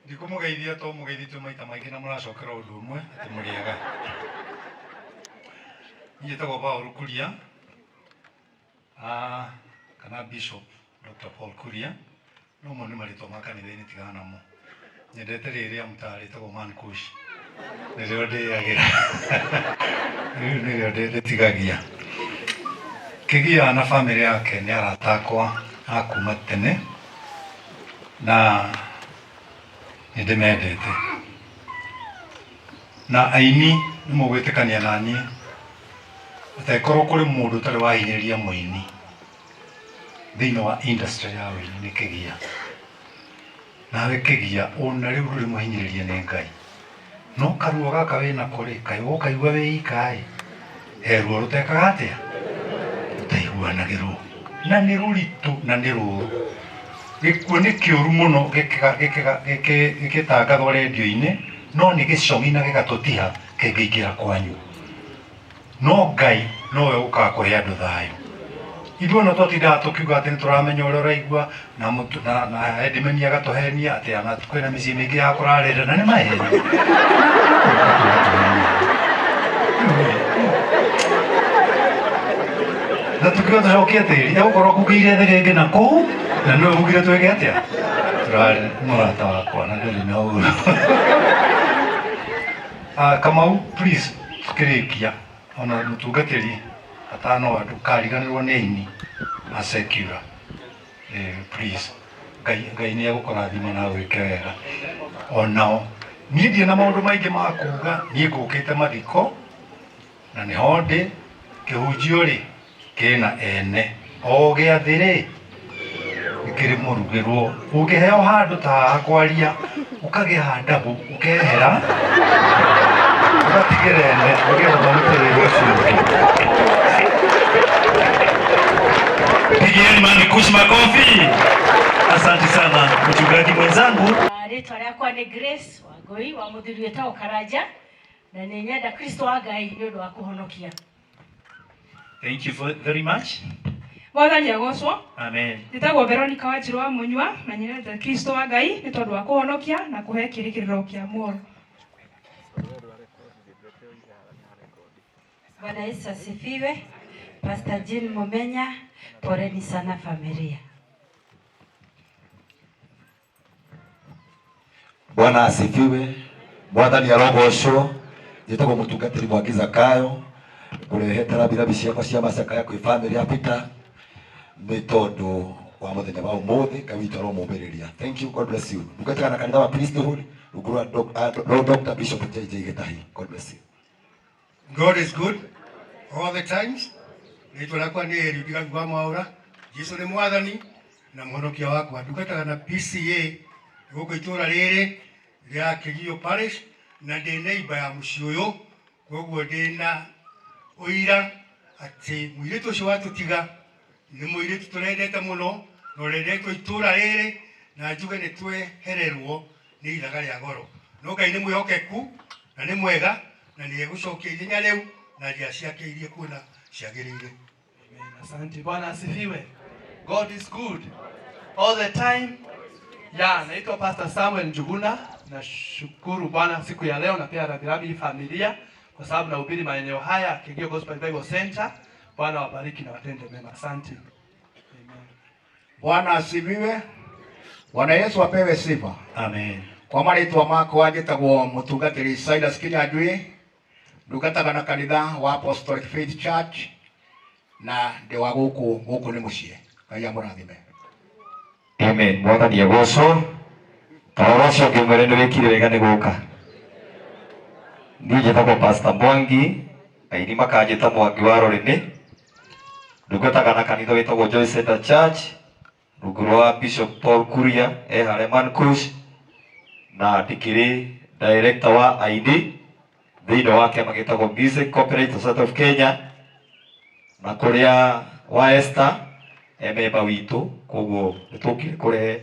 Ndikũmũgeithia to mũgeithĩtio maita maingĩ na mũracokera ũndũ ũmwe atĩ mũrĩega. Niĩ njĩtagwo Paul Kuria, ah, kana Bishop Dr. Paul Kuria. No mo nĩ marĩtwa ma kanitha-inĩ tigana namo. Nyendete rĩrĩa mũtarĩ rĩtagwo Man Kush. Nĩrĩo ndĩagĩra. Rĩu nĩrĩo ndĩtigagia. Kĩgia na bamĩrĩ yake nĩ arata akwa a kuma tene na nĩ ndĩmendete. Na aini nĩ mũgwĩtĩkania naniĩ atĩ angĩkorwo kũrĩ mũndũ ũtarĩ wahinyĩrĩria mũini thĩinĩ wa industry ya ũini nĩ Kĩgia. Nawe Kĩgia ona rĩu ndũrĩ mũhinyĩrĩrie nĩ Ngai. No karuo gaka wĩnako rĩ, kaĩ ũkaigua wĩ ika ĩ? He ruo rũtekaga atĩa? Rũtaiguanagĩrwo. Na nĩ rũritũ na nĩ rũru. Gĩkuũ nĩ kĩũru mũno gĩgĩtangathwo rendio-inĩ, no nĩ gĩcong'i na gĩgatũtiha kĩngĩingĩra kwanyu. No Ngai nowe ũkaga kũhe andũ thayũ. Ithuĩ ona twatindaga tũkiuga atĩ nĩ tũramenya ũrĩa ũraigua na mũtu- na na headman agatũhenia atĩ ona kwĩna mĩciĩ mĩingĩ ya kũrarĩrĩra na nĩ maheni. Na tukiuga tũcokie tĩri egũkorwo akungĩire thĩ rĩngĩ na kũu na nĩwe ugire twĩke atĩa? Tũrarĩ mũrata wakwa na ndũrĩ na ũru. Ah, Kamau please tukĩrĩkia ona mũtungatĩri atanoa ndũkariganĩrwo nĩ aini a secular eh, please Ngai Ngai nĩ egũkũrathima na agwĩke wega onao niĩ ndirĩ na maũndũ maingĩ ma kuga niĩ ngũkĩte mathiko na nĩho ndĩ kĩhunjio rĩ kĩna ene o gĩathĩ rĩ nĩkĩrĩ mũrugĩrwo ũngĩheo handũ ta haha kwaria ũkagĩa handabu ũkehera ũgatigĩra ene nĩgetha marute wĩra ũcio ũngĩ. Pigieni Manikush makofi. Asante sana mchungaji mwenzangu. Rĩtwa rĩakwa nĩ Grace Wangũi wa mũthuri wĩtagwo Karanja na nĩ nyenda Kristo wa Ngai nĩ ũndũ wa kũhonokia. Thank you very much. Mwathani agocwo. Amen. Njĩtagwo Veronica Wanjirũ wa Mũnyua na nyendete Kristo wa Ngai nĩ tondũ wa kũhonokia na kũhe kĩrĩkĩrĩro kĩa muoyo. Bwana Yesu asifiwe. Pastor Jean Mumenya, poleni sana familia. Bwana asifiwe. Mwathani arogocwo. Njĩtagwo mũtungatĩri Mwangi Zakayo, ngũrehete rabirabi ciakwa cia macakaya kwĩ famĩlĩ ya Peter nĩ tondũ wa mũthenya wa ũmũthĩ. Ngai witũ aromũmĩrĩria. Thank you, God bless you. Ndungataga na kanitha wa Priesthood rungu rwa Dr. Bishop JJ Gĩtahi. God bless you. God is good all the times. Rĩtwa rĩakwa nĩ Eliud Gathua Mwaũra. Jesu nĩ mwathani na mũhonokia wakwa. Ndungataga na PCA gũkũ itũũra rĩrĩ rĩa Kĩgio Parish na ndĩ neighbor ya mũciĩ ũyũ, koguo ndĩ na ũira atĩ mũirĩtu ũcio watũtiga nĩ mũirĩtu tũrendete mũno na ũrendetwo itũũra rĩrĩ na njuge nĩ twehererwo nĩ ithaga rĩa goro. No Ngai nĩ mwĩhokeku na nĩ mwega na nĩ egũcokia ithenya rĩu na njĩra ciake iria ekuona ciagĩrĩire. Amen. Asante. Bwana asifiwe. God is good all the time. Ya, naitwa Pastor Samuel Njuguna. Nashukuru Bwana siku ya leo na pia rambirambi familia kwa sababu nahubiri maeneo haya Kegio Gospel Bible Center. Bwana wabariki na watende mema. Asante. Amen. Bwana asifiwe. Bwana Yesu apewe sifa. Amen. Kwa marĩtwa makwa njĩtagwo mũtungatĩri Silas Kinyanjui, ndungataga na kanitha wa Apostolic Faith Church na ndĩ wa gũkũ gũkũ nĩ mũciĩ. Ngai amũrathime. Amen. Mwathani agocwo. Tarora ũcio ũngĩ mwĩre nĩ wĩkire wega nĩ gũka. Niĩ njĩtagwo Pastor Mwangi, aini makanjĩta Mwangi wa Rũrĩmĩ. Ndungataga na kanitha wĩtagwo Joy Center Church rungu rwa Bishop Paul Kuria e harĩa Mankush, na ndĩkĩrĩ director wa aini thĩinĩ wa kĩama gĩtagwo Music Copyright Society of Kenya, na kũrĩa wa Esther e memba witũ, koguo nĩtũkire kũrehe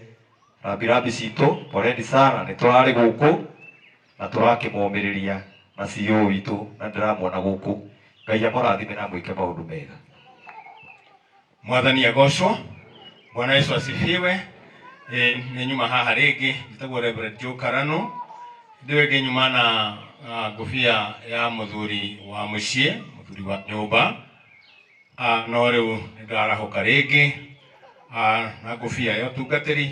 rambirambi citũ. Poleni sana, nĩtũrarĩ gũkũ na tũrakĩmũmĩrĩria na CEO witũ na ndĩramuona gũkũ. Ngai amũrathime na amwĩke maũndũ mega. Mwathani agocwo. Bwana Yesu asifiwe. Nĩ nyuma haha rĩngĩ, njĩtagwo Reverend Joe Karano. Hĩndĩ ĩyo ĩngĩ nyuma na ngũbia ya mũthuri wa mũciĩ, mũthuri wa nyũmba. No rĩu nĩ ndarahũka rĩngĩ na ngũbia ya ũtungatĩri,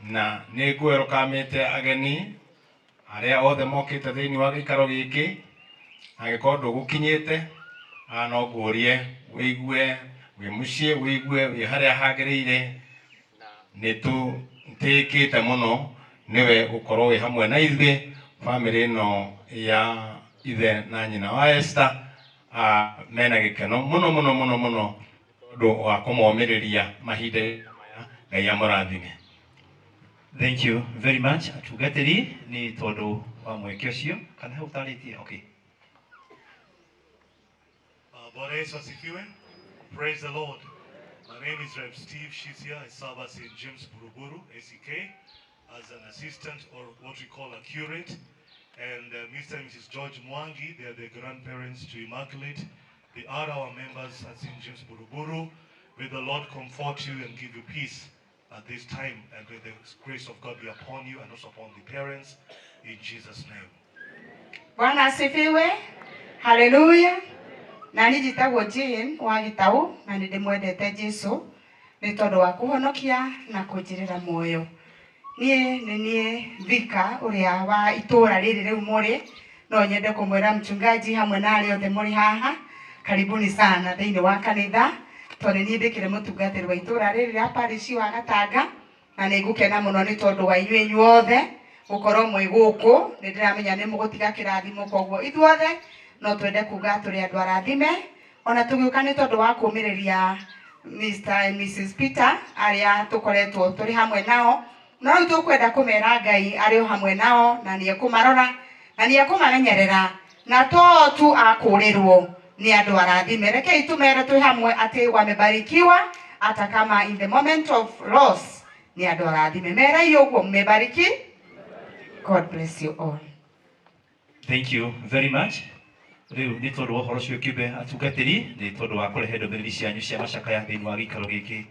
na nĩ ngwerũkamĩte ageni arĩa othe mokĩte thĩinĩ wa gĩikaro gĩkĩ. Angĩkorwo ndũgũkinyĩte, no ngũrie wĩigue wĩ mũciĩ, wĩigue wĩ harĩa hagĩrĩire. Nĩ tũtĩĩkĩte mũno nĩwe gũkorwo wĩ hamwe na ithuĩ, bamĩrĩ ĩno ya ithe na nyina wa Esther. Mena gĩkeno mũno mũno mũno mũno tondũ wa kũmomĩrĩria mahinda maya. Ngai amũrathime. Thank you very much atungatĩri nĩ tondũ wa mweke ũcio kana hau ũtarĩtie. Okay. Bwana Yesu asifiwe. Praise the Lord. My name is Rev Steve Shisia. I serve at St. James Buruburu, ACK, as an assistant or what we call a curate. And Mr. and Mrs. George Mwangi, they are the grandparents to Immaculate. They are our members at St. James Buruburu. May the Lord comfort you and give you peace at this time. And may the grace of God be upon you and also upon the parents. In Jesus' name. Bwana asifiwe. Haleluya. Na niĩ njĩtagwo Jane wa Gĩtaũ na nĩ ndĩmwendete Jesu nĩ tondũ wa kũhonokia na kũnjĩrĩra muoyo. Niĩ nĩ niĩ Thika ũrĩa wa itũũra rĩrĩ rĩu mũrĩ. No nyende kũmwĩra mchungaji hamwe na arĩa othe mũrĩ haha, karibuni sana thĩinĩ wa kanitha, tondũ niĩ ndĩkĩrĩ mũtungatĩri wa itũũra rĩrĩ rĩa parish wa Gatanga, na nĩ ngũkena mũno nĩ tondũ wa inyuĩ inyuothe gũkorwo mwĩ gũkũ. Nĩ ndĩramenya nĩ mũgũtiga kĩrathimo, koguo ithuothe no twende kuga tũrĩ andũ arathime ona tũgĩũka nĩ tondũ wa kũmĩrĩria Mr. and Mrs. Peter arĩa tũkoretwo tũrĩ hamwe nao. No rĩu tũkwenda kũmera Ngai arĩ o hamwe nao na nĩ ekũmarora na nĩ ekũmamenyerera, na to tu akũrĩrwo nĩ andũ arathime. Rekei tũmere twĩ hamwe atĩ wamebarikiwa, hata kama in the moment of loss nĩ andũ arathime. Merei ũguo, mmebariki. God bless you all. Thank you very much. Rĩu nĩ tondũ wa ũhoro ũcio kĩũmbe atungatĩri, nĩ tondũ wa kũrehe ndũmĩrĩri cianyu cia macakaya thĩinĩ wa gĩikaro gĩkĩ.